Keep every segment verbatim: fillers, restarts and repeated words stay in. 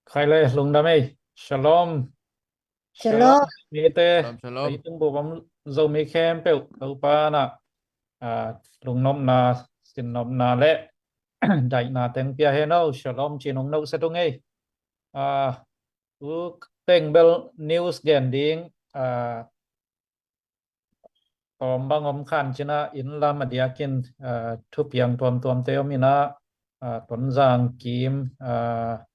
Khai le lungdam ei. Shalom. Shalom. Shalom, mite. Shalom, shalom. Leitung bup om Zomi khempeuh Topa in ah, ah, lungnopna, sinnopna le daihna teng pia hen aw. Shalom ci-in hong nohset ung ei. Ah, tu teng bel news gen ding, ah, tawm bang om kha in cin ah, inn lam a diakin, ah, thupiang tuamtuamte om in ah, ah, Tonzang kim, ah,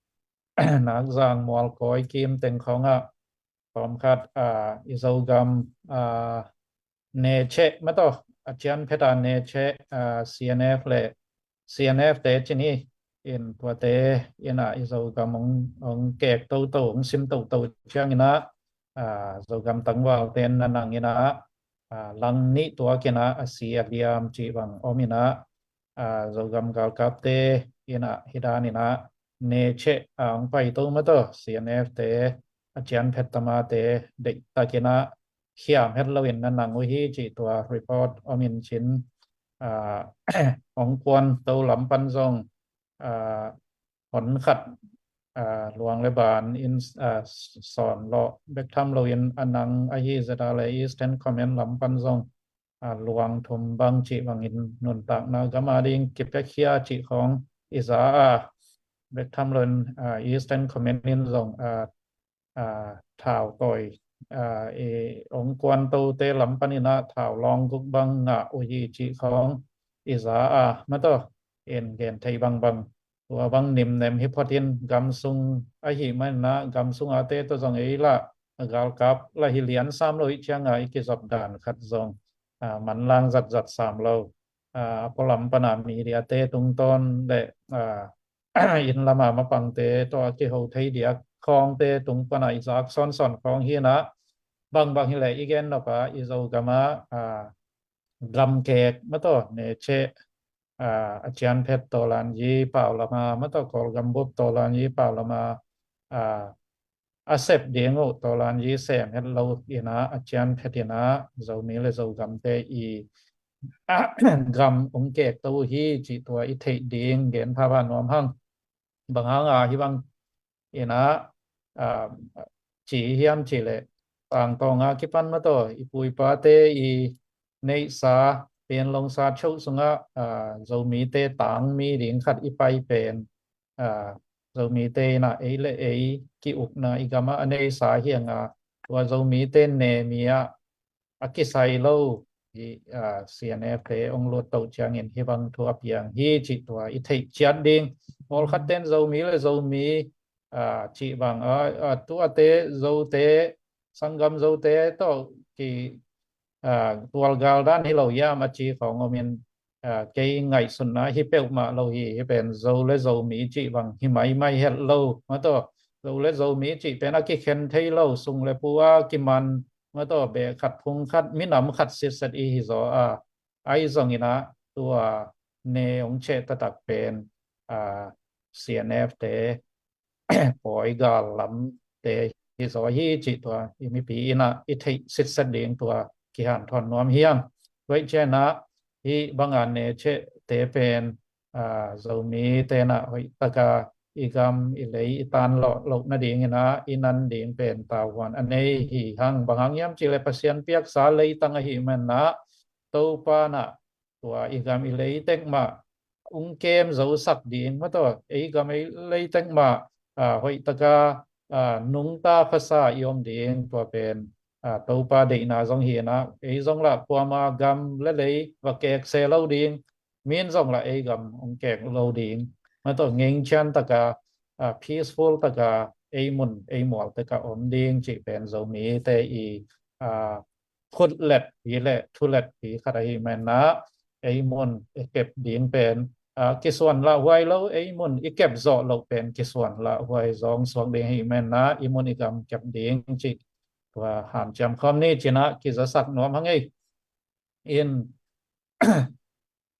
Nakzang, Mualkawi kim teng khawng ah tawm khat, ah, i Zogam, ah, Necheh mah tawh, a cian phet a Necheh, ah, C N F le C N F te ci ni in, tuate in ah i Zogam hong, hong kek toto, hong sim toto ciangin ah, ah, Zogam tangvalte in na nang in ah, ah, lang nih tuak in ah a si a liam cih bang om in ah, ah, Zogam galkapte in ah hih dan in ah Necheh, ah, hong paito mah tawh, C N F te a cian phet tamate deihtak in ah khiam het loin na nang uh hi cih tua report om in cin, ah, hong kuanto lam pan zong, ah, hon khat, ah, luang le ban in, ah, sawn lawh bek tham loin a nang ahi zeta le Eastern Command lam pan zong, ah, luang thum bang cih bangin nuntakna gam a ding kipiakhia cih khawng i za a, bek tham loin, ah, Eastern Command in zong, ah, ah, thau tawi, ah, i hong kuantote lam panin ah thau lawng guk bang ngah uh hi cih khawng i za a, mah tawh in gen thei bangbang, tua bang nimnem hi phot in, gam sung ahih manin ah gam sung ate tawh zong ei lah a galkap lah hi lian sam lo ih ciang a i kizop dan khat zong, ah, manlang zatzat sam lo, ah, a pualam pan a mediate tungtawn le, ah, inn lam a mapangte tawh a kiho thei diak khawngte tung pan a i zak sawnsawn khawng hi in ah, bangbang hi leh i gen nop a, i Zogam a, ah, gamkek mah tawh Necheh, ah, a cian phet Tawlanyi pau lam a mah tawh, Kawlgam bup Tawlanyi pau lam a, ah, a sep ding uh Tawlanyi sem het lo in ah a cian phet in ah Zomi le Zogamte i, ah, gam hong kekto uh hi cih tua i theih ding gen pha pha nuam hang. Bang hang a hih bang in ah, ah, ci hiam cih leh, tangtawng a kipan mah tawh i pu i pate i neihsa Panglong sa cho sungah, ah, Zomite tangmi ding khat i pai pen, ah, Zomite in ah ei le ei ki-ukna i gam ah a neihsa hi hang a, tua Zomite ne mi ah a kisai lo hi, ah, C N F te hong lut to ciangin hih bang thu a piang hi cih tua i theih ciat ding. Pawlkhat ten Zomi le Zomi, ah, cih bang, ah, ah, tuate Zote, sanggam Zote tawh ki, ah, tualgal dan hi lo hiam a ci khawng om in, ah, kei ngaihsutna hi peuhmah lo hi. Hih pen Zo le Zomi cih bang hi maimai het lo, mah tawh Zo le Zomi cih pen a kikhen thei lo, sung le pu a kiman, mah tawh beh khat phung khat, minam khat sitset i hi zaw a, ahi zongin ah tua ne hong ceh taktak pen, ah, C N F te, pawi gal lamte hi zaw hi cih tua i mipi in ah i theih sitset ding tua kihanthawn nuam hi hang. Tua ih ciang ah hih bang a Necheh te pen, ah, Zomite in ah hoih tak a i gam i lei i tan lawh loh nadingin ah i nan ding pen tauhuan a nei hi hang. Bang hang hiam cih leh Pasian piaksa leitang ahih manin ah Topa in ah tua i gam i lei tek mah hong kem zosak ding, mah tawh ei gam ei lei tek mah, ah, hoih tak a, ah, nungta khawsa i om ding, tua pen, ah, Topa deihna zong hi in ah, ei zong lah kuama gam le lei va kek se lo ding, mi'n zong lah ei gam hong kek lo ding, mah tawh ngengcian tak a, ah, peaceful tak a ei mun ei mual tek a om ding cih pen Zomite i, ah, khutlet hi le thulet hi khat ahih manin ah, ei mun i kep ding pen, ah, kisuan lauhuai lo, ei mun i kep zawh loh pen kisuan lauhuai zawng suak ding ahih manin ah, i mun i gam kep ding cih tua hanciam khawm ni ci-in ah kizasak nuam hang ei. In,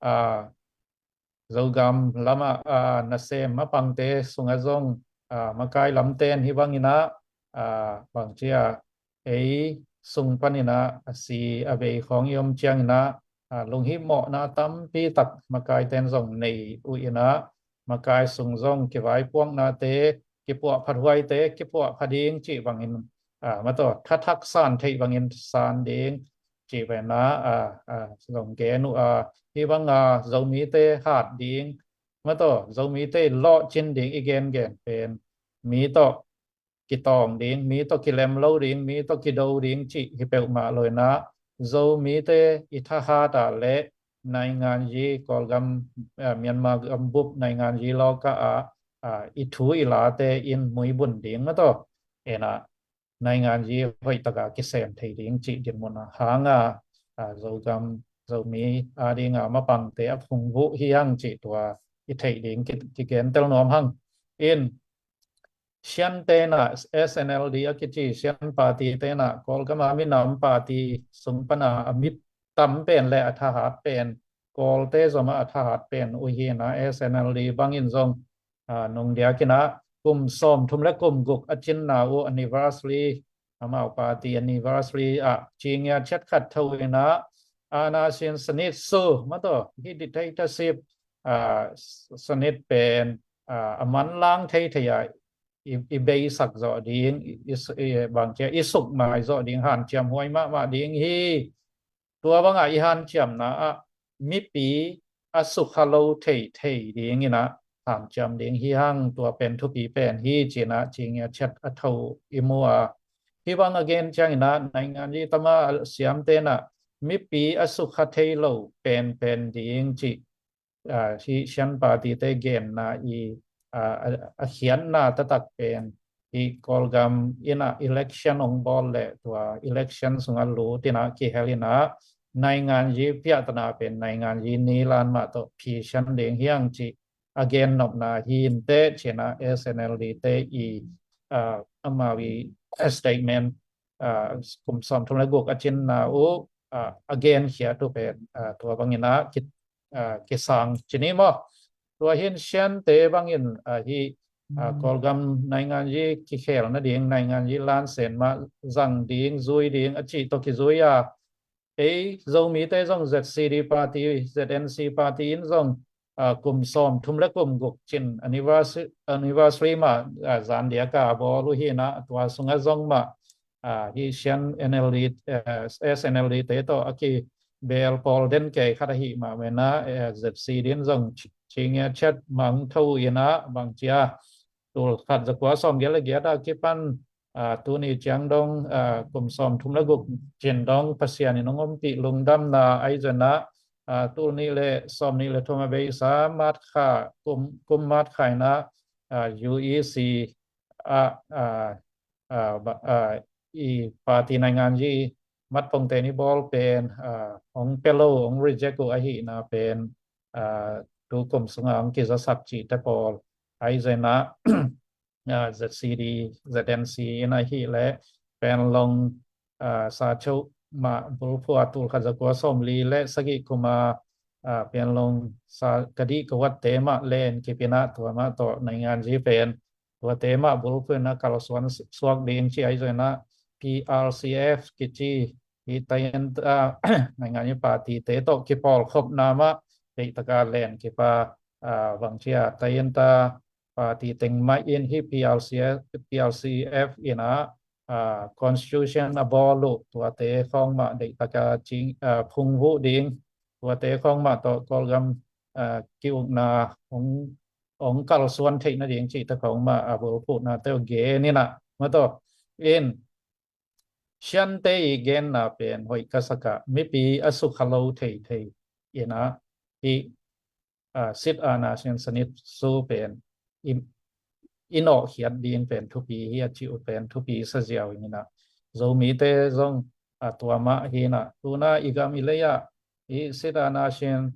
ah, Zogam lamah, ah, nasem mapangte sungah zong, ah, makai lamten hih bangin ah, ah, bangci a, ei sung panin ah a si a bei khawng i om ciangin ah, ah, lunghimawhna tampi tak makaiten zong nei uh in ah, makai sung zong kivaipuaknate, kipuah phat huaite kipuah pha ding cih bangin, a, mataw, thathak san theih bangin san ding cih pen a, a, a, zong gen uh a, hih bang a, Zomite hat ding, mataw, Zomite lawhcin ding i gengen pen mi tawh kitawng ding, mi tawh kilem lo ding, mi tawh kido ding cih hi peuhmah lo in a, Zomite i thahat a le nainganyi Kawlgam, eh, Myanmar gambup nainganyi lawka ah, ah, i thu i late in muibun ding mataw, ena nainganyi hoih taka kisem thei ding cih dinmun a hanga, ah, Zogam Zomi a dinga mapangte a phungvuh hi hang cih tua i theih ding ki, kigentel nuam hang. In Shan tena S N L D a kici Shan party tena Kawlgam a minam party sung pana a mit tam pen le a thahat pen, Kawlte zoma a thahat pen uh hi na, S N L D bangin zong, a, nung diakin a kum sawm thum le kum guk a cinna uh anniversary, amau party anniversary a cingia chet khat tho in a, ana sin sanit su mataw, hi dictatorship, a, sanit pen, a, a manlang thei thei a i, i beisak zawh ding, i, i, i bangcia i sukmai zawh ding hanciam huai mahmah ding hi. Tua banga i hanciamna ah mipi a sukha lo thei thei ding in a hanciam ding hi hang, tua pen thupi pen hi cina cingia chet a tho i mu a. Hi bang a gen ciangin a nainganyi tama a siam tena mipi a sukha thei lo pen pen ding cih, a, hi Shan party te genna i, a, a, a khiatna taktak pen hi Kawlgam in a election ong bawl le tua election sunga lut in a kihel in a nainganyi piahtana pen nainganyi nilan mah tawh phi Shan ding hi hang cih a gen nopna hi in te cina S N L D te i, a, amau i statement, a, kum sawm thum le guk a cinna uh, a, a gen khiat uh pen, a, tua bangin a ki, a, kisang cini maw. Tua hin Shan te bangin, a, hi, a, Kawlgam nainganyi kikhel nading, nainganyi lansen mah zang ding, zui ding a cih tawh kizui a, ei Zomite zong Z C D party, Z N C party in zong, a, kum sawm thum le kum guk cin anniversary, anniversary mah, a, zan diaka bawl uh hi na, tua sunga zong mah, a, hi Shan N L D, a, S N L D te tawh a kibel pawl den kei khat ahi mah mena, a, Z C D in zong ci, cingia chet mang tho in a bangcia tul khat zakua sawm giat le giat a kipan, a, tuni ciang dong, a, kum sawm thum le guk cin dong Pasian in ong ompih lungdamna ahi zena, a, tul nih le sawm nih le thum a beisa March kha, kum, kum March kha in a, a, U E C a, a, a, ba, a, i party nainganyi matpongte ni bawl pen, a, ong pia lo, ong reject uh ahihna pen, a, tu kum sunga ong kizasak cihte pawl ahi zena, a, Z C D, Z N C in ahih leh Panglong, a, sa choh mah bulphuh a tul khat zakua sawmli le sagih kuma, a, Panglong sa kadih kawatte mah len kipina tua mah tawh nainganyi pen tuate mah bulphuh in a kalsuan suak ding ci ahi zena P R C F kici hi tayin, a, nainganyi party te tawh kipawlkhopna mah deih taka len kipa, a, bangcia tayin ta party teng mah in hi P R C F, P R C F in a, a, constitution a bawl uh tuate khawng mah deih taka cing, a, phungvuh ding, tuate khawng mah tawh Kawlgam, a, kiukna hong, hong kalsuan theih nading cihte khawng mah a bulphuhna te uh gen in a mataw in Shan te i genna pen hoih ka sak a, mipi a sukha lo thei thei in a, hi, a, sit ana sin sanit su pen i, i nawhkhiat ding pen thupi hi a ci uh pen thupi sa ziau in a, Zomite zong, a, tua mah hi in a, tuna i gam i lei ah i sit ana sin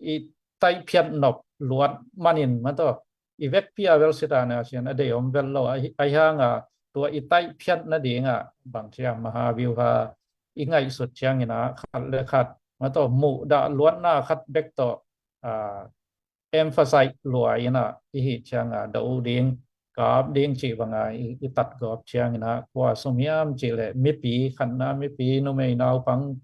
i taihphiat nop luat manin mataw, i vekpi a vel sit ana sin a dei om vel lo, ahi, ahi hanga tua i taihphiat nadinga bangcia maha viuha i ngaihsut ciangin a khat le khat mataw muhdah luatna khat bek tawh, a, emphasize lua in a i hih cianga do ding, kap ding cih banga i, i tatgawp ciangin a kua sum hiam cih leh mipi khatna, mipi numei naupang,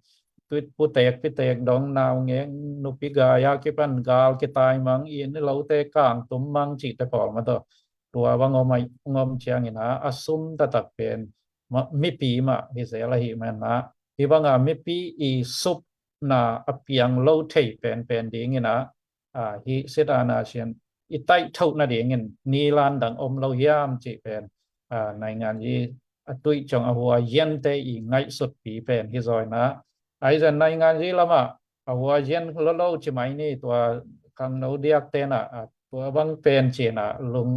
pu, putek pitek dong, naungek nupi gai a kipan gal kitaimang, inn lote kangtum mang cihte pawl mataw tua bang om ai, om ciangin ah a sum taktak pen ma-, mipi mah hi zel ahih manin ah, hih banga mipi i supna a piang lo thei penpen dingin ah, ah, hih sit ana sian i taih thoh nadingin ni landang om lo hiam cih pen, ah, naingan yi a tuih ciang a hua yente i ngaihsutpi pen hi zaw in ah, ai zan naingan yi lamah a hua yen lolo ci mai ni, tua khangno diak ten ah, ah, tua bang pen cin ah lung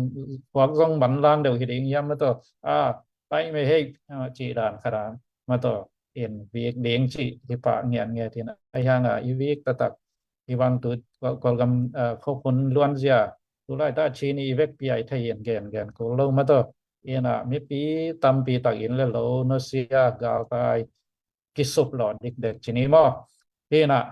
puak zong man lang deuh hi ding hiam mah tawh, ah, taih mei hei, ah, cih dan khat ah mah tawh in vik ding cih hi pah ngian ngiat in ah, ai hang ah i vik taktak i bang tu Kawlgam, ah, khop hun luanzia tu laitak cin i vekpi ai thei in gen gen kul lo mah tawh in ah mipi tampi tak inn le lo nusia galtai kisup lawh dikdek ci ni maw. Hi in ah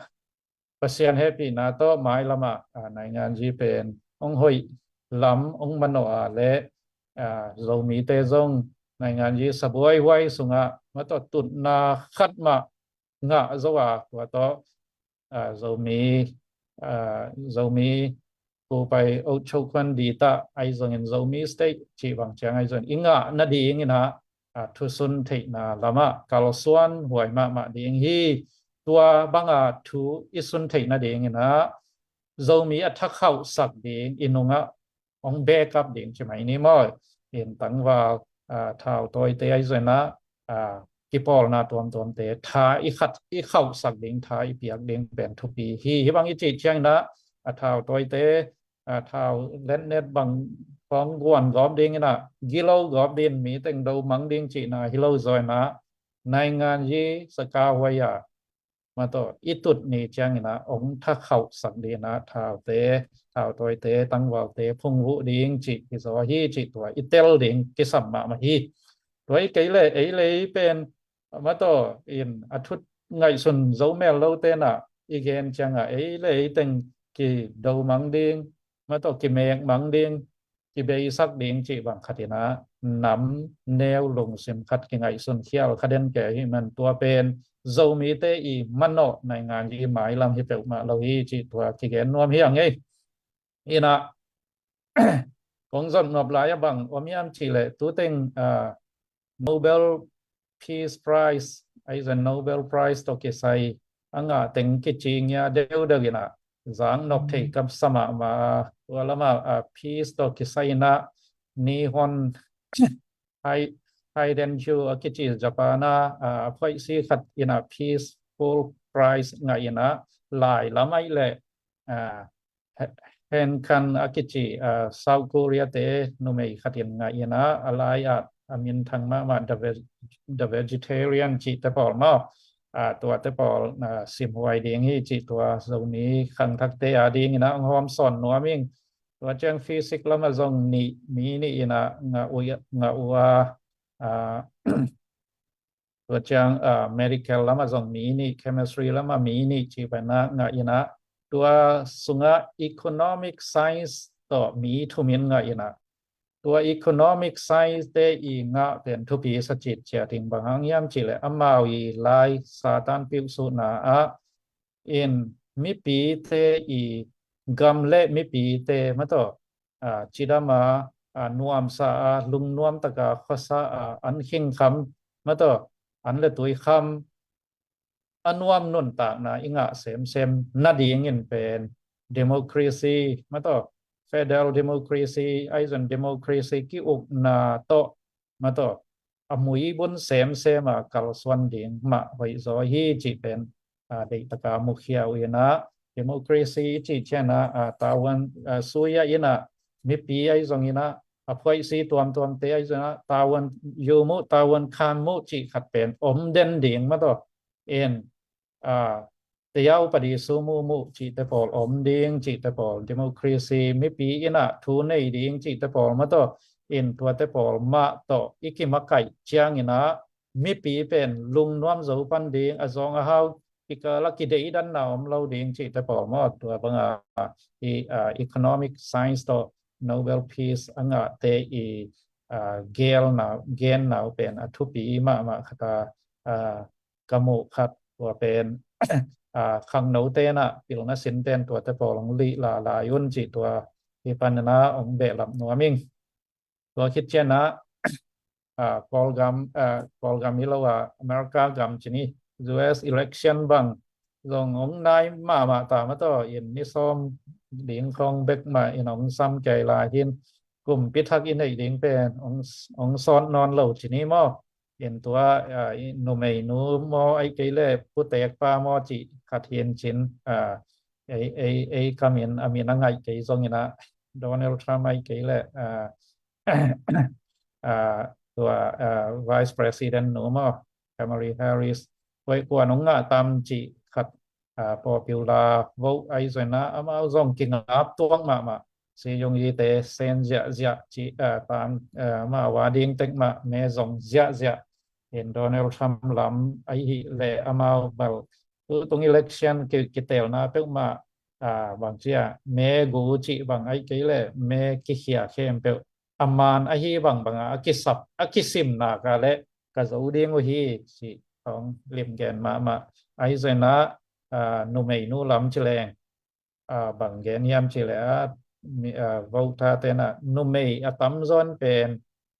Pasian hehpihna tawh mailam ah, ah, naingan yi pen hong hoih lam hong manawh a le, ah, Zomite zong naingan yi sabuai huai sungah mah tawh tutna khat mah ngah zo a, tua tawh, ah, Zomi, ah, Zomi kupai oh chokhuan di tah ai zongin Zomi state cih bang ciang ai zongin i ngah nadingin ah, ah, thusun theihna lamah kalsuan huai mahmah ding hi. Tua banga thu i sun theih nadingin ah Zomi a thakhauhsak ding i nungah hong backup ding ci mai ni maw. In tangval, ah, thau tawite ai zongin ah, ah, kipawlna tuamtuamte tha i khat i khauhsak ding, tha i piak ding pen thupi hi. Hih bang i cih ciangin ah a thau tawite, ah, thau letnet bang khawng guan gawp dingin ah gilo gawp ding, mi teng do mang ding cihna hi lo zaw in ah naingan yi saka huai ah mah tawh i tut ni ciangin ah hong thakhauhsak dingin ah thaute, thau tawite, tangvalte phungvuh ding cih hi zaw hi cih tua i tel ding kisam mahmah hi. Tua hi kei le ei le ei pen mah tawh in a thut ngaihsun zo mel lote in ah i gen ciang ah ei le ei teng kido mang ding, mah tawh kimek mang ding, kibeisak ding cih bang khat in ah nam neu lungsim khat kingaihsun khial kha den kei ahih man tua pen Zomite i manawh naingan yi mailam hi peuhmah lo hi cih tua kigen nuam hi a ngei. In ah kong zon nop lai a bang om hiam cih leh tu teng, ah, Nobel Peace Prize, ai zan Nobel Prize tawh kisai a ngah teng kici ngia deuhdeuh in ah zak nop thei ka sa mahmah a, tua lamah, ah, peace tawh kisai in ah Nihon Hai, Haiden Kyu a kici Japan a, ah, a phuaisi khat in ah Peaceful Prize ngah in ah, lai lam ai le, ah, He-, Hen Kan a kici, ah, South Korea te numei khat in ngah in ah, a lai ah a minthang mahmah The Veg-, The Vegetarian cihte pawl maw. Ah, tuate pawl, ah, simhuai ding hi cih tua Zomi khangthakte a dingin ah hong hawm sawn nuam ing. Tua ciang physics lamah zong nih, mi nih in ah ngah uh, ngah uh a, ah, tua ciang, ah, medical lamah zong mi nih, chemistry lamah mi nih cih pen ah ngah in ah, tua sungah economic science tawh mi thum in ngah in ah, tua economic science te i ngah pen thupi sa citciat ding bang hang hiam cih leh amau i lai Satan piuhsuhna ah in mipite i gam le mipite mah tawh, ah, cidam a, ah, nuamsa a, lungnuam taka khuasa a, an khingkham mah tawh, an le tui kham a nuam nuntakna i ngah semsem nadingin pen democracy mah tawh, federal democracy, ai zan democracy ki-ukna tawh mah tawh a muibun semsem a kalsuan ding mah hoih zaw hi cih pen, ah, deihtaka mukhia uh in ah, democracy i cih ciang ah, ah, tavuan, ah, suya in ah, mipi ai zong in ah, a phuaisi tuamtuamte ai zong in ah, tavuan yum uh, tavuan kham uh cih khat pen om den ding mah tawh. In, ah, teyau padi sumumu cihte pawl om ding cihte pawl, democracy, mipi in ah thu nei ding cihte pawl mah tawh, in tuate pawl mah tawh i kimakaih ciangin ah mipi pen lungnuam zo pan ding, a zawng a hau kikal ah kideidanna om lo ding cihte pawl maw. Tua banga i, ah, economic science tawh Nobel Peace a ngahte i, ah, gelna, genna uh pen a thupi mahmah khat a, ah, ka muh khat tua pen, ah, khangnote in ah pilna sinten tuate pawl hong lih la lai un cih tua hi panin ah hong behlap nuam ing. Tua khit ciangin ah, ah, Kawlgam, ah, Kawlgam hi lo a, America gam ci ni, U S election bang zong hong nai mahmah ta mah tawh, in ni sawm ding khawng bek mah in hong sam kei lai hi in, kumpi thak i neih ding pen hong, hong sawt nawn lo ci ni maw. In tua, ah, i numeinu maw, ahih kei leh putekpa maw cih khat hi in cin, ah, ei, ei, ei kam in a min a ngaih kei zongin ah, Donald Trump ahih kei leh, ah, ah, tua, ah, Vice President nu maw, Kamala Harris, kua, kua nong ngah tam cih khat, ah, popular vote ahi zongin ah, amau zong kingap tuak mahmah. Siyung i te sen ziahziah cih, ah, tam, ah, amau a ding tek mah me zong ziahziah. In Donald Trump lam ahih leh amau bel tutung election ki, kitelna peuhmah, ah, bang ci a, me gu cih bang ahih kei leh me kikhia khempeuh a man ahi bangbang a, a kisap, a kisim nak leh ka zo ding uh hi cih hong limgen mahmah. Ahi zongin ah, ah, numeinu lam ci leng, ah, bang gen hiam cih leh ah, mi, ah, vote-a te'n ah numei a tamzaw in pen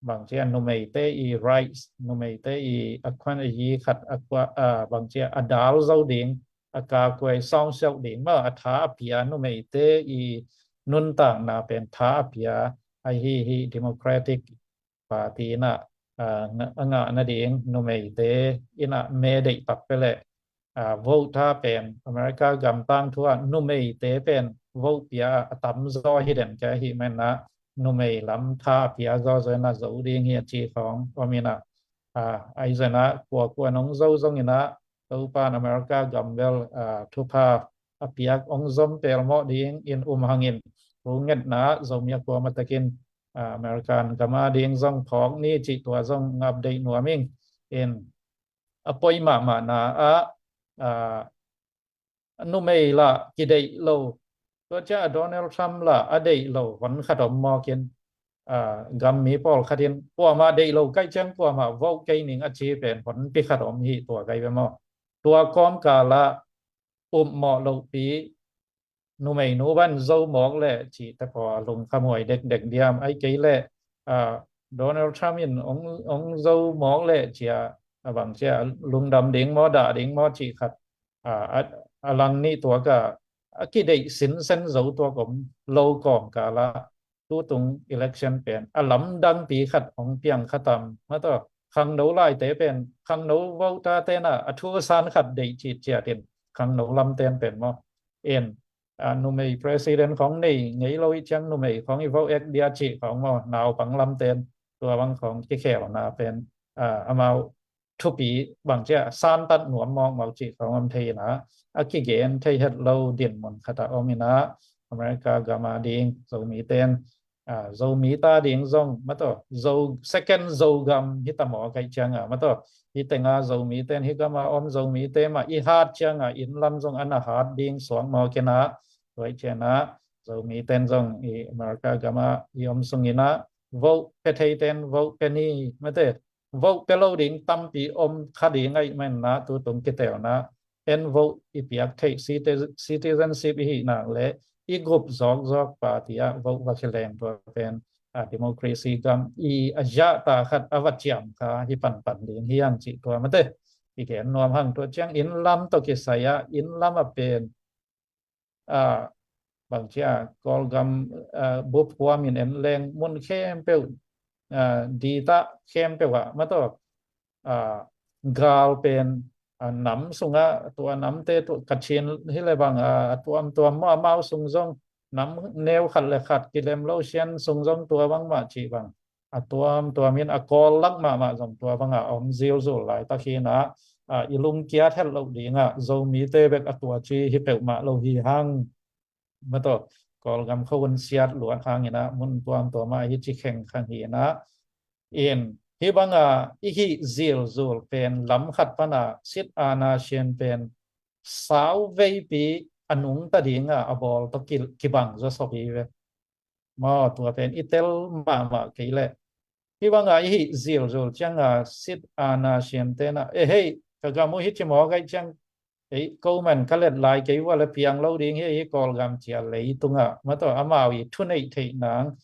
bang ci a, numeite i rights, numeite i a khuan a yi khat a kua, ah, bang ci a, a dal zo ding, a kakuai sawngsiauh ding maw, a tha a pia, numeite i nuntakna pen tha a pia ahi hi. Democratic Party in ah, ah, nga, a ngah nading numeite in ah me deih tak peuh leh, ah, vote-a pen America gam tangthu ah numeite pen vote pia a tamzaw hi den kei ahih manin ah numei lam tha a pia zawzaw in ah zo ding hi a ci khawng om in ah, ah, ahi zongin ah kua, kua nong zo zongin ah Topa'n America gam bel, ah, thupha a piak hong zom pelmawh dingin um hangin, thu ngetna ah Zomi a kuamah tekin, ah, American gam a ding zong phawk ni cih tua zong ngap deih nuam ing. In a poi mahmahna ah, ah, numei lah kideih lo. Tua ciang a Donald Trump lah a deih lo hon khat om mawk in, ah, gam mi pawlkhat in kuamah deih lo ka hih ciang kuamah vote kei ning a ci pen honpi khat om hi, tua ka hi ve maw. Tua kawmkal ah upmawh lohpi, numeinu bang zo mawk leh cihte pawl a lungkhamhuai dekdek diam, ahih kei leh, ah, Donald Trump in hong, hong zo mawk leh ci a, a bang ci a, lungdam ding maw, dah ding maw cih khat, ah, a, a lang nih tuak a, a kideih sinsen zo tuak om lo kawmkal ah tutung election pen a lamdangpi khat hong piang kha tam mah tawh. Khangno laite pen, khangno vote-a te'n ah a thu san khat deih citciat in, khangno lamte'n pen maw. In, ah, numei president khawng nei ngei lo i ciang numei khawng i vote ek dia cih khawng maw, naupang lamte'n tua bang khawng kikhelna pen, ah, amau thupi bang ci a, santat nuam mawkmawk cih khawng om thei in ah, a kigen thei het lo dinmun khat ah om in ah, America gam a ding Zomite'n, ah, Zomite a ding zong mah tawh, Zo, second Zogam hi ta mawk a, ka hih ciang ah mah tawh, hih teng ah Zomite'n hih gam a om Zomite mah i hat ciang ah inn lam zong a na hat ding suak mawk in ah, tua hi ciang ah Zomite'n zong i America gam ah i om sung in ah vote pia theite'n vote pia ni, mate, vote pia lo ding tampi om kha ding ahih manin ah tutung kitelna en vote i piak theih, citi-, citizenship i hih nak leh i gup zawkzawk party ah vote va kileng, tua pen, ah, democracy gam i a zahtak khat a va ciam kha hi panpan ding hi hang cih tua mate i gen nuam hang. Tua ciang inn lam tawh kisai ah, inn lam ah pen, ah, bang ci a, Kawlgam, ah, bup huam in en leng mun khempeuh, ah, ditah khempeuh ah mah tawh, ah, gal pen, ah, nam sungah tua namte, tua Kachin hi leh bang, ah, a tuamtuam maw, amau sung zong nam neu khat leh khat kilem lo, Shan sung zong tua bang mah cih bang a tuamtuam in, a Kawl lak mahmah zong tua bang a om zilzul laitak hi in ah, ah, i lungkiat het loh ding ah Zomite bek a tua ci hi peuhmah lo hi hang. Mah tawh, Kawlgam khua hun siat luat hang in ah mun tuamtuam ah hi ci khengkhang hi in ah, in hih bang a i hih zilzul pen lam khat pan a sit aana sian pen sau veipi a nungta ding a a bawl tawh ki, kibang zaw sawp hi ve. Maw, tua pen i tel mahmah kei leh, hih bang a i hih zilzul ciang a sit aana siante'n ah, e hei, ka gam uh hi ci mawk a, ka hih ciang, ei, ko man ka let lai kei uh a leh piang lo ding hi, hih Kawlgam ci a leitung ah mah tawh amau i thuneih theih nang,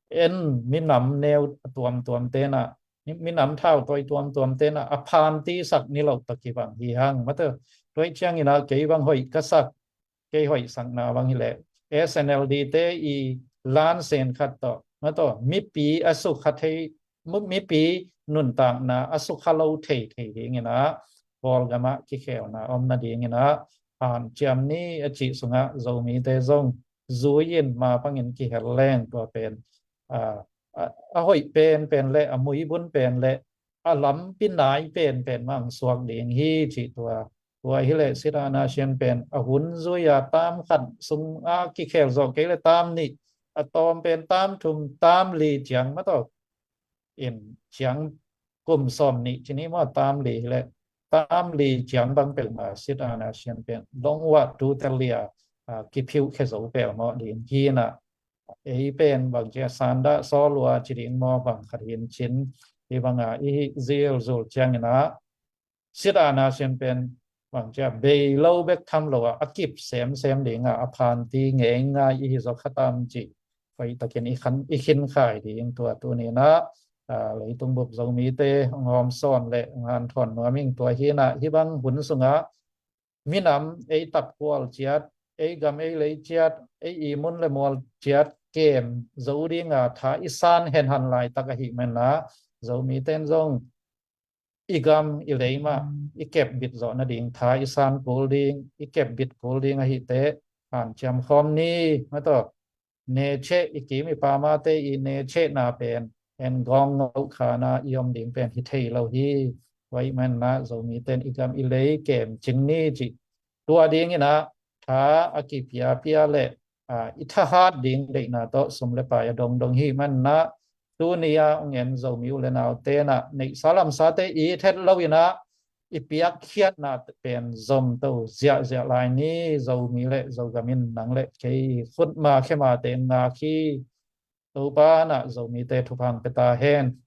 en minam neu a tuamtuam tenah, minam thau tawi tuamtuam tenah a phantisak ni loh tawh kibang hi hang. Mate, tua cianginah kei bang hoih ka sak, kei hoihsakna bang hileh S N L D te i lansen khat tawh, mate, mipi a sukha thei, mipi nuntakna a sukha lo thei thei dinginah Kawlgamah kikhelna om nadinginah hanciam ni a cih sungah Zomite zong zui in mapangin kihel leng tua pen a, a, a hoih penpen le a muibun pen le a lampi nai penpen mah hong suak ding hi cih tua. Tua hileh sit ana sian pen a hun zui a tam khat sungah kikhel zawh kei le tam nih, a tawm pen tam thum tam li ciang mate, in ciang kum sawm nih cini maw, tam li hileh tam li ciang bang peuhmah sit ana sian pen dong wah tu tel lia, a, kiphiuh khe zo peuhmah ding hinah. Ei pen bang cia sanda sawlua ci ding maw, bang khat hin cin hi banga i hih zilzul cianginah sit ana sian pen bang cia bei lo bek tham lo a, a kip semsem dinga a phanti ngeingai i hi zaw khatam cih hoihtakin i khin khai ding tua tuninah, a, leitung bup Zomite hong hawm sawn le hong hanthawn nuam ing. Tua hinah hih bang hun sungah minam ei tapkual ciat, ei gam ei lei ciat, ei i mun le mual ciat kem zo dinga tha i san henhan laitak ahih manah Zomite in zong i gam i lei mah i kepbit zawh nading tha i san kul ding, i kepbit kul ding ahih teh hanciam khawm ni. Mate, necheh i kim i pamate i nechehna pen en gawng ngoh khana i om ding pen hi thei lo hi. Tua ahih manah Zomite in i gam i lei kem cing ni cih tua dinginah tha a kipiapia le, a, i thahat ding deihna tawh sum le pai a dongdong hih manah tuni a hong en Zomi u le nau tenah neihsa lamsate i thet loinah i piakkhiatna pen zomto ziahziah lai ni. Zomi le Zogam in nang le kei khutma khemate in ngak hi. Topa nah Zomite thupha hong pia ta hen.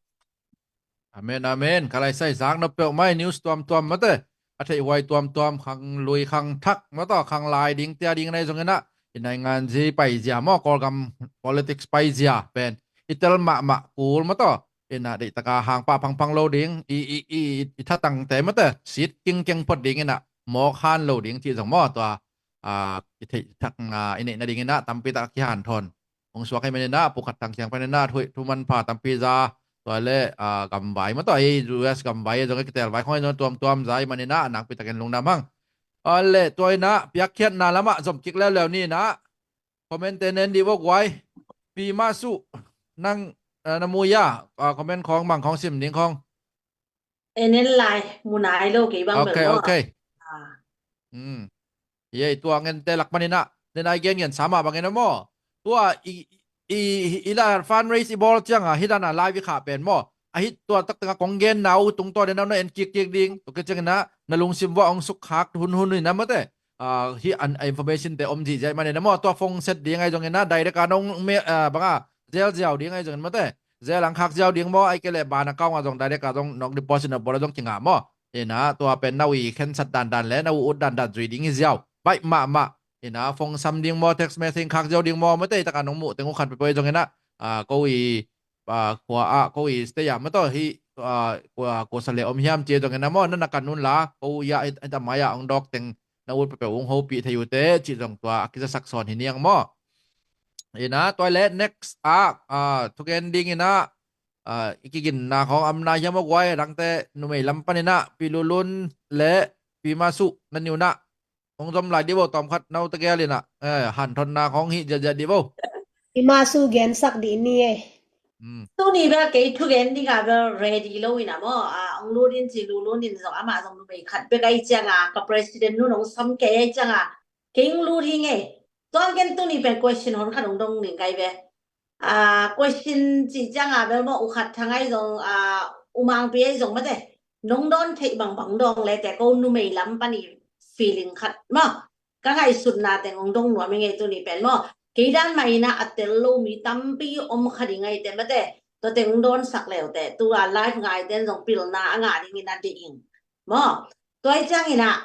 Amen, amen. Ka laisai zak nop peuhmah hi. News tuamtuam mate, a theihhuai tuamtuam, khang lui khang thak mate, khang lai ding tia ding nai zonginah i naingan zi paizia maw, Kawlgam politics paizia pen i tel mahmah kul mate, inah deihtaka hangpah phangphang lo ding, i, i, i, i thatangte mate sit kingkeng phot dinginah mawk han lo ding cih zong maw, tua, a, i theih thak, a, i neih nadinginah tampi tak a kihanthawn hong suak hi maninah, pukhat thang kiang paninah thu, thu manpha tampi za, tua le, a, gamvai mate, ei U S gamvai zong a kitelvai khong ei zong tuamtuam za i maninah nakpi takin lungdam hang. A le tua inah piakkhiatna lamah zom kik leuleu ni inah comment te nen dih vok guai. Pi Mah Suh, nang, a, na mu ia, a, comment khong bang khong sim ding khong. En en lai, mu nai lo kei bang bel maw. Ok, ok. A. Hmm. Yei, tua ngente lak maninah den ai gen gen sama bangin a maw. Tua i, i, i la fundraise i bawl cianga hih dana live i khah pen maw, a hih tua taktakah kong genna uh tungtawn inah na en kikkik ding. Tua kicianginah na lungsim vuah hong sukkhak hunhun inah mate, a, hih an, a information te om zihziah i maninah maw, tua phone set ding ai zonginah direct a nong me, a, banga zel ziau ding ai zongin mate, zel ang khak ziau ding maw, ai kei leh ban account a zong direct a zong nong deposit na bawl a zong kingah maw. Inah tua pen na ui khensat dandan le na u ut dandan zui ding hi ziau baih mahmah. Inah phone sam ding maw, text message khak ziau ding maw, mate, taka nong muh teng uh khan pepoi zonginah, a, ko i, a, khua ah, ko i stay ah mate, hih, a, kua, kua sa le om hiam ci zonginah maw, na na kan un la ko ia hita mai ah hong dawk teng na ut pepeu hong hopih thei uh teh cih zong tua a kizasak sawn hi niang maw. Inah tua le next ah, a, thugen dinginah, a, i kiginna khong amna hiam aw guai, a dangte numei lam paninah Pi Lulun le Pi Mah Suh na niunah hong zom lai dih vo, tawmkhat no tegel inah, eh, hanthotna khong hih ziahziah dih vo. Pi Mah Suh gensak dih ni ei. Hmm. Tuni bel kei thugen dinga bel ready lo inah maw, a, hong lut in ci, Lulun in zong amah zong numei khat bek ai cianga ka president nun hong sam kei ai cianga kei hong lut hi ngei. Tuang ken tuni pen question hon khat hong dong ning kai ve. A, question cih cianga bel maw, U Khat Thang ai zong, a, U Mangpi ai zong mate, nong dawn theih bangbang dawng le te ko numei lam pani feeling khat maw, ka ngaihsutna teng hong dong nuam hi ngei tuni pen maw. Kei dan mah inah a tel lo mi tampi om kha ding ai te mate, tua teng hong dawnsak leu te tua live ngai ten zong pilna a ngah dingin a dih ing maw. Tua hi cianginah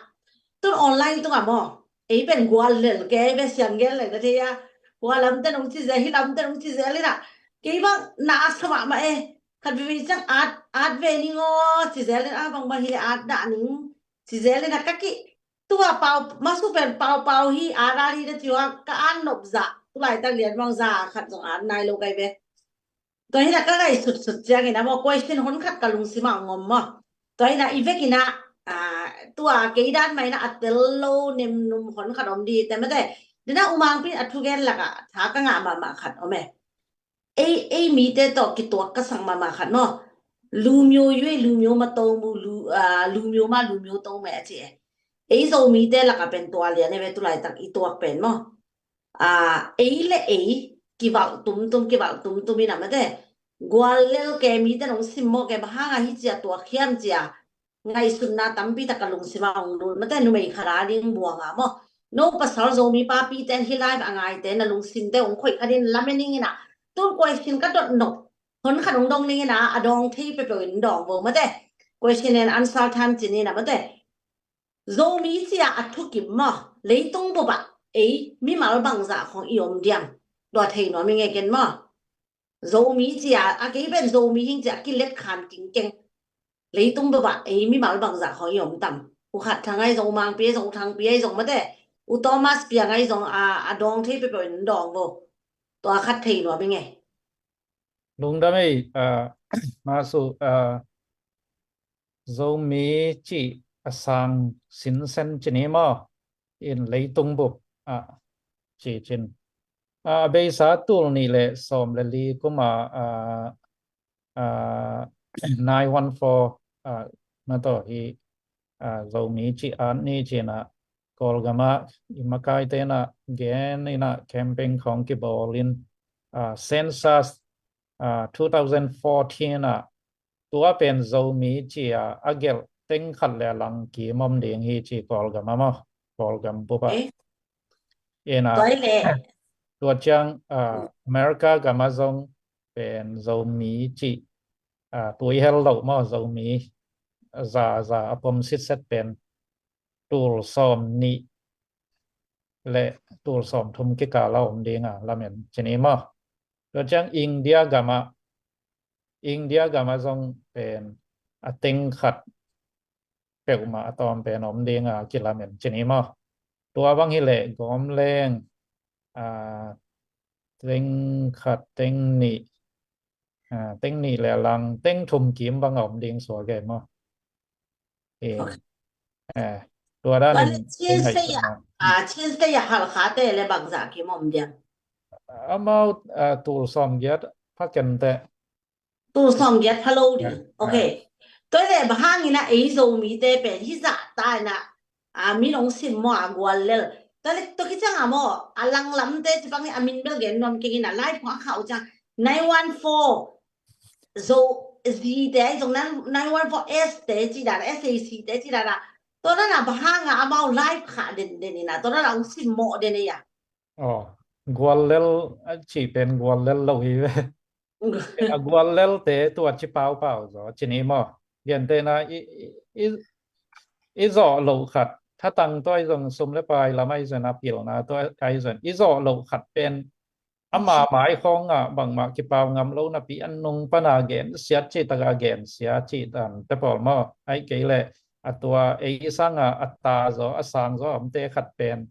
tun online tungah maw, ei pen gual lel kei ve, siang gen lel na thei a, hua lamte nong ci zel, hih lamte nong ci zel inah Kei bang na a sa mahmah e. Khat veve ciang at, at ve ning aw, ci zel in a bang bang hi le at dah ning, ci zel in a ka ki. Tua pau, masu pen pau pau hi, at at hi da ci ua, ka at nop zah. Tulaitak lian bang zah khat zong at nai lo kai ve. Tua hi na ka ngaihsutsut ciangin a maw, question hon khat ka lungsim ah ngom maw. Tua hi na i vekin a, ah, tua kei dan mah in a a tel lo nemnum hon khat om di te mate. Dena umangpi a thugen lakah tha ka ngah mahmah khat om e. Ei, ei mite tawh kituak ka sak mahmah khat maw. လူမျိုးရွေး လူမျိုးမသုံးဘူး၊ လူ၊ အာ၊ လူမျိုးမှ လူမျိုးသုံးမယ် အကျင့်. Ei Zomite lakah pen tua lian e ve, tulaitak i tuak pen maw. Aa, ei le ei kivalh tumtum, kivalh tumtum in a mate. Guallel ke mite nong simmawh ke, bang hanga hi cia tuak hiam cia ngaihsutna tampi tak ka lungsim ah hong lut mate, numei khat a ding buang a maw. No pasal Zomi papite hi lai a ngaite na lungsimte hong khoih khat in lamen ing in a, tun question ka dot nop hon khat hong dong ning in a, a dawng thei peuhpeuh in dawng vo mate. Question and answer time cin in a mate. Zomi cia a thukim maw, leitung bup ah ei mimal bangzah khong i om diam? Tua thei nuam i ngei ken maw. Zomi cia, a kei pen Zomi hing cia kilet khan kingkeng. Leitung bup ah ei mimal bangzah khong i om tam? U Khat Thang ai zong, U Mang Pi ai zong, U Thang Pi ai zong mate, U Thomas Piang ai zong, a, a dawng thei peuhpeuh in dawng vo. Tua khat thei nuam i ngei. Lungdam ei, ah, masu, ah, Zomi cih a sang sinsen ci ni maw, in leitung bup ah ci cin. Ah, a beisa tul nih le sawm le li kum a, ah, ah, nine one four, ah, na tawh hi, ah, Zomi cih at ni cin a, Kawlgam ah i makaite in a gen in a campaign khong kibawl in, ah, census, ah, two thousand fourteen ah tua pen Zomi ci a a gelh teng khat le a lang kim om ding hi ci Kawlgam ah maw, Kawlgam bup ah. Eh? In a, tua hi le, tua ciang, ah, America gam ah zong pen Zomi cih, ah, tui hel loh maw, Zomi za za a pom sitset pen tul sawm nih le tul sawm thum kikal a om ding a lamen ci ni maw. Tua ciang India gam ah, India gam ah zong pen a teng khat peuhmah a tawm pen om ding a kilamen ci ni maw. Tua bang hi le gawm leng, ah, teng khat, teng nih, ah, teng nih le a lang, teng thum kim bang a om ding suak e maw. Eh, okay. Eh, tua dan in Chin State ah, ah, Chin State ah Halkhate le bangzah kim om diam? Amau, ah, tul sawm giat pha ken teh. Tul sawm giat pha lo ding. Eh, okay. Eh. Tua le bang hangin a ei Zomite pen hi zah ta in a, ah, mi nong simmawh a guallel. Tua le tua kiciang a maw, a langlamte ci bang in a min bel gen nuam keng in a lai phuang a khau ciang nine one four Zo, Z te ai zong, nine one four S te ci dan a, S A C te ci dan a. Tua dan a bang hanga amau live khah denden in a, tua dan a hong simmawh den ei a. Aw, guallel a cih pen guallel lo hi ve. A guallelte tua ci paupau zaw ci ni maw. Gentehna i, i, i, i zawh loh khat, thatang tawh ai zong, sum le pai lam ai zong, a pilna tawh ai zong, i zawh loh khat pen ama mai khawngah bangmah kipau ngam lo napi, a nung pana gensiat cih taka gensia cih dan te pawl maw, ai kei leh a tua ei sangah a ta zaw, a sang zaw a omte khat pen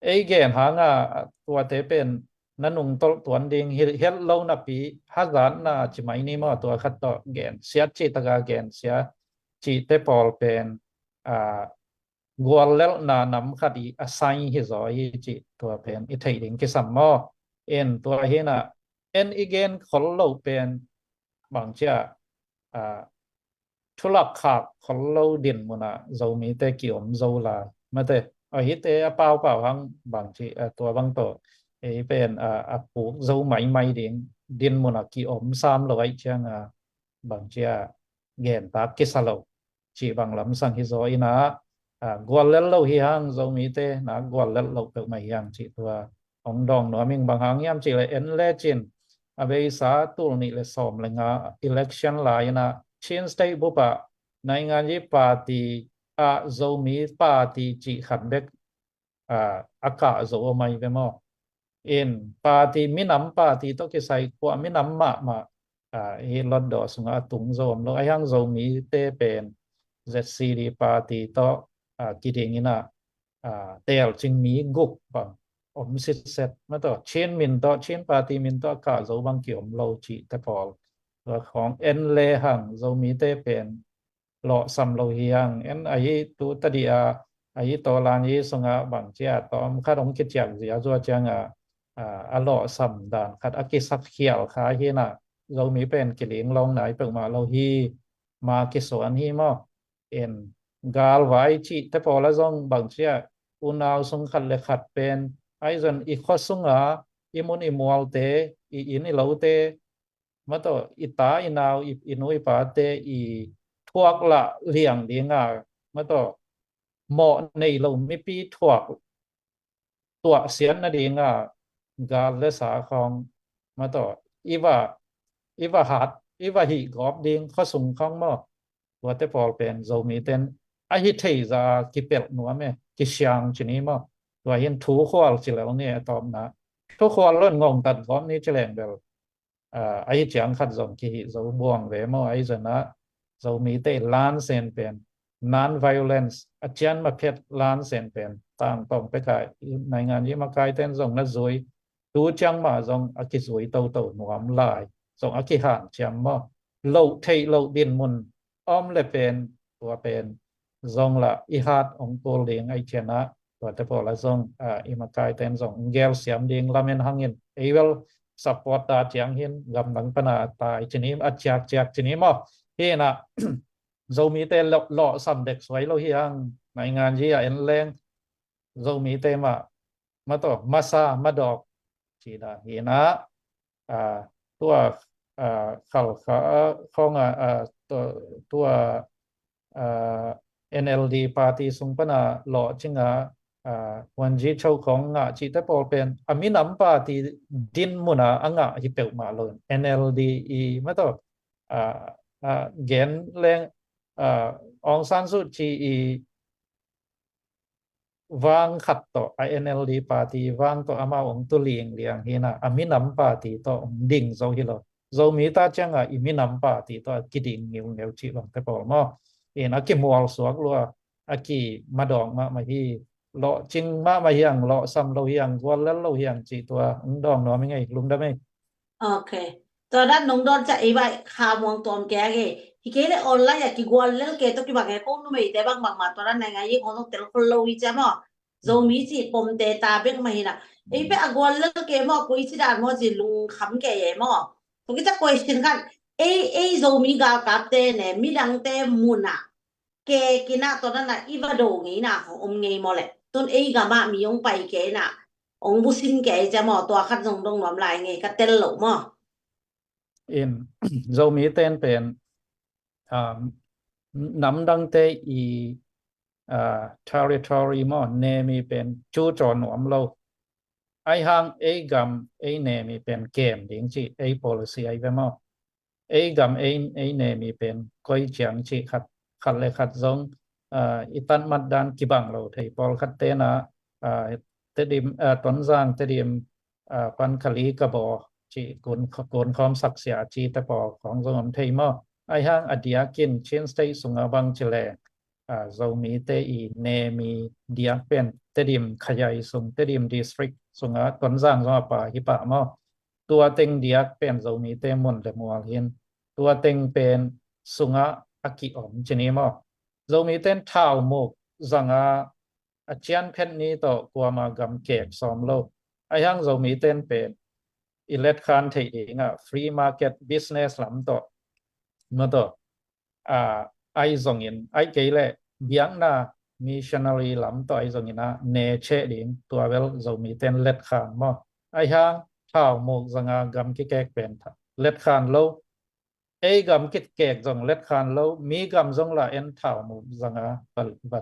ei gen hangah tuate pen na nungtolh tuan ding hi het lo napi, hazatna ci mai ni maw, tua khat tawh gensiat cih taka gensia cihte pawl pen, ah, guallelhna nam khat i a sign hi zaw hi cih tua pen i theih ding kisam maw. En tua hinah en i gen khol loh pen bangcia, ah, thulak khak khol lo din munah Zomite kiom zo lai. Mate, a hite a paupau hang bangci, ah, tua bang tawh ei pen, ah, a puk zo maimai ding din munah kiom sam lo aih cianga bangcia gentak kisa lo cih bang lamsang hi zaw inah, ah, guallel lo hi hang, Zomite na guallel lo peuhmah hi hang cih tua hong dawng nuam ing. Bang hang hiam cih leh en lecin a beisa tul nih le sawm le nga election lai inah Chin State bupah naingan yi party ah Zomi party cih khat bek, ah, a kah zo a mai ve maw. In party, minam party tawh kisai khua minam mahmah, ah, hi Hlutdaw sungah a tung zo om lo. Ahi hang Zomite pen Z C D party tawh, ah, kiding in ah, ah, teelcing mi guk bang om sitset. Mah tawh Chin min tawh, Chin party min tawh a kah zo bang ki-om lo cihte pawl, tua khawng en lehang Zomite pen lawhsam lo hi hang. En ahi tu tadih a, ahi tawlan hi sungah bangci a tawm khat hong kiciak ziazua ciangah, ah, a lawhsam dan khat a kisak khial kha hi in ah, Zomi pen kiling lawng nai peuhmah lo hi, ma kisuan hi maw. In galvai cihte pawl ah zong bangci a, unau sung khat le khat pen ahi zong i khua sunga i mun i mualte, i inn i lote, mah tawh i ta i nau, i, i nu i pate i thuak lah liang dinga, mah tawh mawh nei lo mipi thuak tuahsiat nadinga gal le sa khawng, mah tawh i va, i va hat, i va hih gawp ding khua sung khawng maw. Tuate pawl pen Zomite in ahi thei zah a kipelh nuam e, kisiang ci ni maw. Tua hi in thukhual ci lel ni a tawpna. Thukhual lo in ngongtat gawp ni ci leng bel, ah, ahi ciang khat zong kihih zo buang ve maw. Ahi zong ah Zomite lansen pen non-violence, a cian ma phet lansen pen tangtawng pek a, naingan i makaite in zong na zui, tu ciang mah zong a kizui toto nuam lai, zong a kihanciam maw. Loh theih loh dinmun om le pen, tua pen zong lah i hat hong kul ding ahi ciangah, tuate pawl ah zong, ah, i makaite in zong hong gelsiam ding lamen hangin, ei bel support ta ciang hi in, gamdang pana tai ci ni, a ciakciak ci ni maw. Hi in ah, Zomite lawh, lawhsam dek suai lo hi hang, naingan i a en leng, Zomite mah, mah tawh masa madawk ci dan hi in ah, ah, tua, ah, Khalkha khawng ah, ah, tua, tua, ah, N L D party sung pana lawhcing a, ah, Wungyichoke khawng ngah cihte pawl pen a minam party dinmun a a ngah hi peuhmah lo. N L D i, mah tawh, ah, ah, gen leng, ah, Aung San Suu Kyi i vang khat tawh, a N L D party vang tawh amau hong tu lingliang hi in ah, a minam party tawh hong ding zo hi lo. Zomi ta ciangah i minam party tawh a kiding ngiungeu cih bangte pawl maw. In a kimual suak lua, a kimadawk mahmah hi, lawhcing mahmah hi hang, lawhsam lo hi hang, guallel lo hi hang cih tua hong dawng nuam ing ei, lungdam ei. Ok. Tua dan nong dawn ciang ei vai kha muang tuam kei a ngei. Hi kei le online a kiguallel kei tawh kibang e, ko numeite bangbang mah tua dan naingan i khawng zong tel khol lo hi cia maw. Zomi cih pomte ta bek mah hi in ah. Ei peh a guallel kei maw, koi ci dan maw ci lungkham kei e maw. Tua kita question khat, ei, ei Zomi galkapte ne, midangte mun ah kek in ah tua dan ah i va do ngei in ah khawng om ngei maw leh. Tun ei gam ah mi hong pai kei in ah, hong busin kei cia maw, tua khat zong dong nuam lai ngei ka tel loh maw. In, Zomite in pen, um, namdangte i, ah, territory maw, nemi pen cucaw nuam lo. Ahi hang ei gam, ei nemi pen kem ding cih ei policy ahi ve maw. Ei gam, ei, ei nemi pen koi ciang cih khat, khat le khat zong, ah, i tanmat dan kibang lo thei. Pawlkhatte in ah, ah, Tedim, ah, Tonzang, Tedim, ah, pan Kali Kabaw cih kun, kun khawm saksia cihte pawl khawng zong om thei maw. Ahi hang a diakin Chin State sungah bang ci leng, ah, Zomite i nemi diak pen Tedim khayai sung, Tedim district sungah Tonzang zong a pha hi pah maw. Tua teng diak pen Zomite mun le mual hi in, tua teng pen sungah a ki-om ci ni maw. Zomite in thaumuk zanga a cian phet ni tawh kuama gam kek sawm lo. Ahi hang Zomite in pen i letkhan theih dingah free market business lam tawh, mah tawh, ah, ahi zongin, ahi kei leh biakna missionary lam tawh ahi zongin ah ne cheh ding, tua bel Zomite in letkhan maw. Ahi hang thaumuk zanga gam kikek pen letkhan lo. Ei gam kikek zong letkhan lo, mi gam zong lah en thaumuk zanga va, va,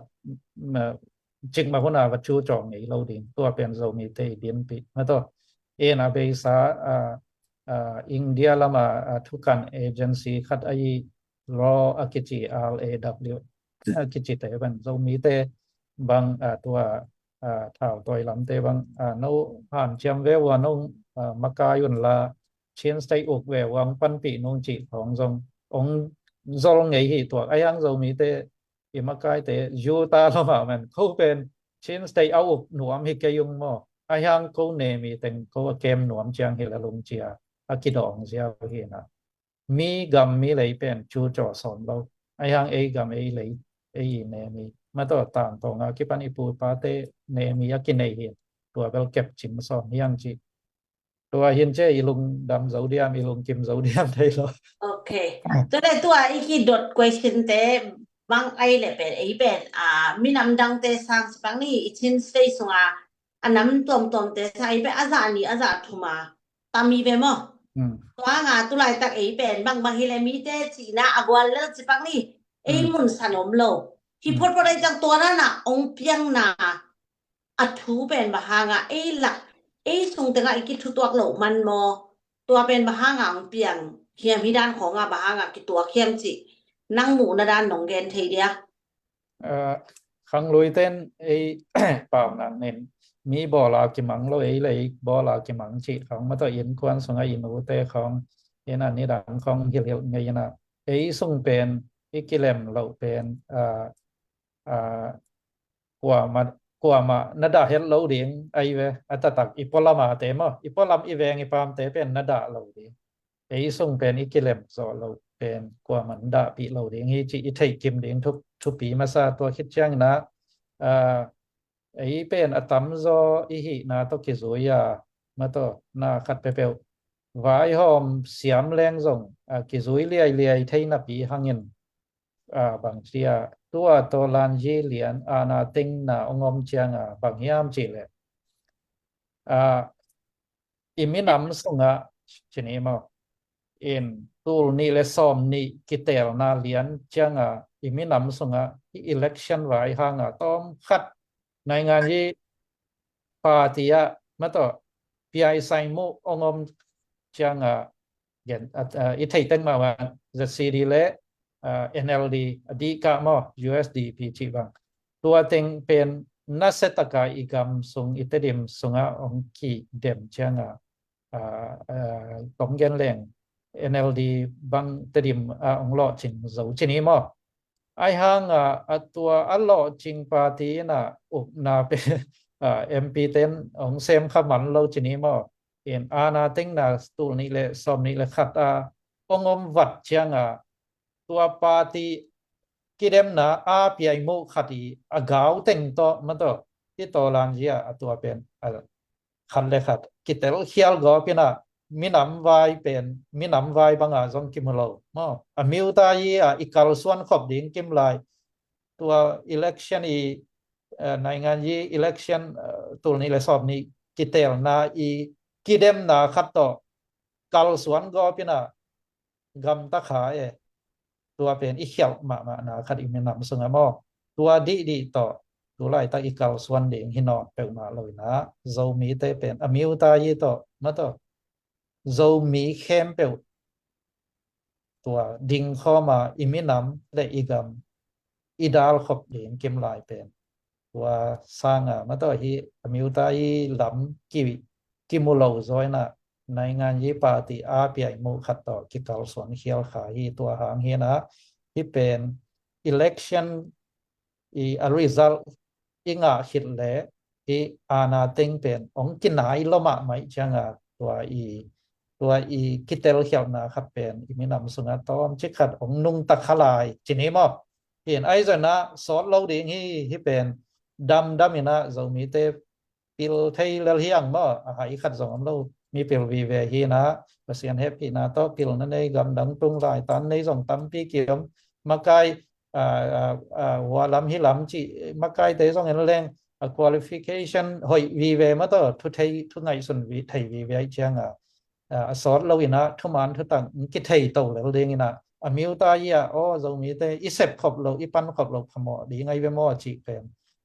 ma, cikmah hun a va cucaw ngei lo ding. Tua pen Zomite i dinpih. Mah tawh, en a beisa, ah, ah, India lama, ah, thukan agency khat ahi RAW a kici, R A W a kicite pen Zomite bang, ah, tua, ah, thautawi lamte bang, ah, no hanciam ve ua no, ah, makai un la Chin State uk ve ua hong panpih nung cih khawng zong hong zol ngei hi tuak. Ahi hang Zomite i makaite Utah lamah man ko pen Chin State a uk nuam hi kei ung maw. Ahi hang ko nemi teng ko a kem nuam ciang hi la lungcia a kidawng ziau hi na. Mi gam mi lei pen cu caw sawm lo. Ahi hang ei gam ei lei ei i nemi. Mataw tangtawng a kipan i pu i pate nemi a kinei hi. Tua bel kep cing sawm hiang cih. Tua hin cia i lungdam zo diam, i lungkim zo diam thei lo. Ok. Tua le tua i kidot question te bang ai le pen, ei pen, ah, minam dangte sang sipang ni i Chin State sunga a nam tuamtuamte sang ei pen a zah ni a zah thuma tam i ve maw? Hmm. Tua nga tulaitak ei pen bangbang hi le mite cihna a gual lel sipang ni ei, hmm, mun san om lo. Hi, hmm, photphot ai cang tua nana ong piangna a thu pen bang hanga ei lak ei sung tenga i kithutuak loh man maw? Tua pen bang hanga ong piang hiam, hi dan khawnga bang hanga kituak hiam cih nang muhna dan nong gen thei dia? Ah, khanglui ten ei pau nang nin mi bawla kimang lo, ei le ei bawla kimang cih khang mataw innkuan sunga i nute khang ina nidang khang hilhilh ngei ina ei sung pen i kilem loh pen, ah, ah, kuamah, kuamah na dah het lo ding ai ve, a taktak i pualam a te maw, i pualam i veng i pamte pen na dah lo ding. Ei sung pen i kilem zawh lo pen kuamah na dahpih lo ding hi cih i theihkim ding thu, thupi masa. Tua khit ciangina, ah, ei pen a tamzaw i hihna tawh kizui a, mataw na khat peuhpeuh vaihawm siam leng zong, ah, kizui liailiai thei napi hangin, ah, bang cia tua tawlanzi lian ana tengna ong om cianga bang hiam cih leh, ah, i minam sunga cini maw, in tul nih le sawm nih kitelna lian cianga i minam sunga i election vai hanga tawm khat naingan hi party ah mataw piai saimu ong om cianga gen, ah, ah, i theitek mah bang Z C D le, ah, N L D a dih kah maw, U S D P cih bang. Tua teng pen nasetaka i gam sung i Tedim sunga ong kidem cianga, ah, ah, tong gen leng N L D bang Tedim a ong lawhcing zo cini maw. Ai hanga, ah, a tua a lawhcing party ina ukna pen, ah, M P ten ong sem kha man lo cini maw. In ana tengna tul nih le sawm nih le khat a ong om vat cianga tua party kidemna a piai muh khat i a gau teng tawh mataw i tawlanzia a tua pen, ah, khat le khat kitel khial gawp ina minam vai pen minam vai banga zong kimu lo maw. A miuta i a i kalsuan khop ding kimlai tua election i, eh, naingan i election, eh, tul nih le sawm nih kitelna i kidemna khat tawh kalsuan gawp ina gamta kha e. Tua pen i khialh mahmahna khat i minam sunga maw. Tua dihdih tawh tulaitak i kalsuan ding hi nawn peuhmah lo ina Zomite pen a miuta i tawh mataw Zomi khempeuh tua dingkhawma i minam le i gam i dalkhop ding kimlai pen tua sanga mataw hi a miuta i lam ki, kimu lo zawina naingan i party a piai muh khat tawh kikalsuan khial kha hi. Tua hang hina hi pen election i a result i ngah khit le hi ana teng pen ong kinai lo mahmah cianga tua i, tua i kitel khialhna khat pen i minam sunga tawm cik khat ong nungta kha lai cini maw. Hin ai zona sawt lo ding hi, hi pen damdam ina Zomite pil thei lel hiang maw, a hai khat zong om lo, mi pil vive hi na, Pasian hehpihna tawh pil na nei gamdang tung lai tan nei zong tampi kiom, makai, a, a, a, hua lam hi lam cih makaite zong en leng a qualification hoih vive mataw thu thei thu ngaihsun thei vive ai cianga a, a sawt lo ina thuman thutak kithei to lel ding ina a miuta i a aw Zomite i sep khop lo i pan khop lo phamawh ding ai ve maw a cih pen,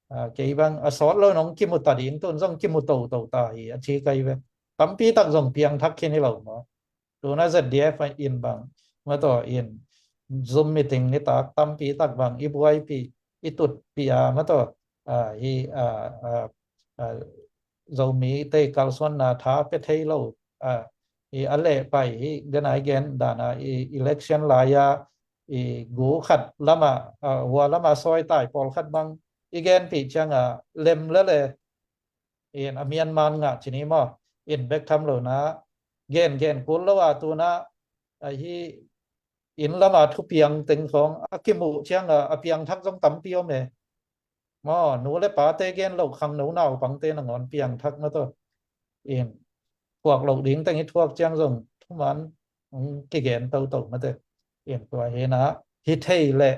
a, kei bang a sawt lo nong kimu ta ding tun zong kimu toto ta hi a ci kai ve. Tampi tak zong piangthak khin hi lo maw. Tuna Z D F in bang mataw in Zoom meeting nitak tampi tak bang i buaipih i tutpih a mataw, a, hi, a, a, a, Zomi te kalsuanna tha pe thei lo, a, i a leh pai hi, gana i gen dana i election lai-a i gu khat lama, a, hua lama sawi tai pawlkhat bang i genpih cianga lem lele in a mianman ngah cini maw, in bek tham lo na gen gen kul lo a tuna ahi in lama thupiang teng khawng a kimuh cianga a piangthak zong tampi om e. Maw, nu le pate gen lo khang no naupangte nangawn piangthak na tawh in puak lo ding teng i thuak ciang zong thuman kigen toto mate. In tua hina hi thei le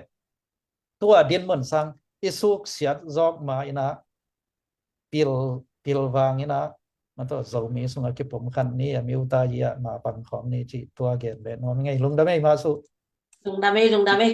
tua dinmun sang i suksiat zawk ma ina pil, pil vang ina mate Zomi sunga kipum khan ni a miuta ia ma pang khawm ni ci tua gen be nuam ngei. Lungdam ei ma su. Lungdam ei, lungdam ei.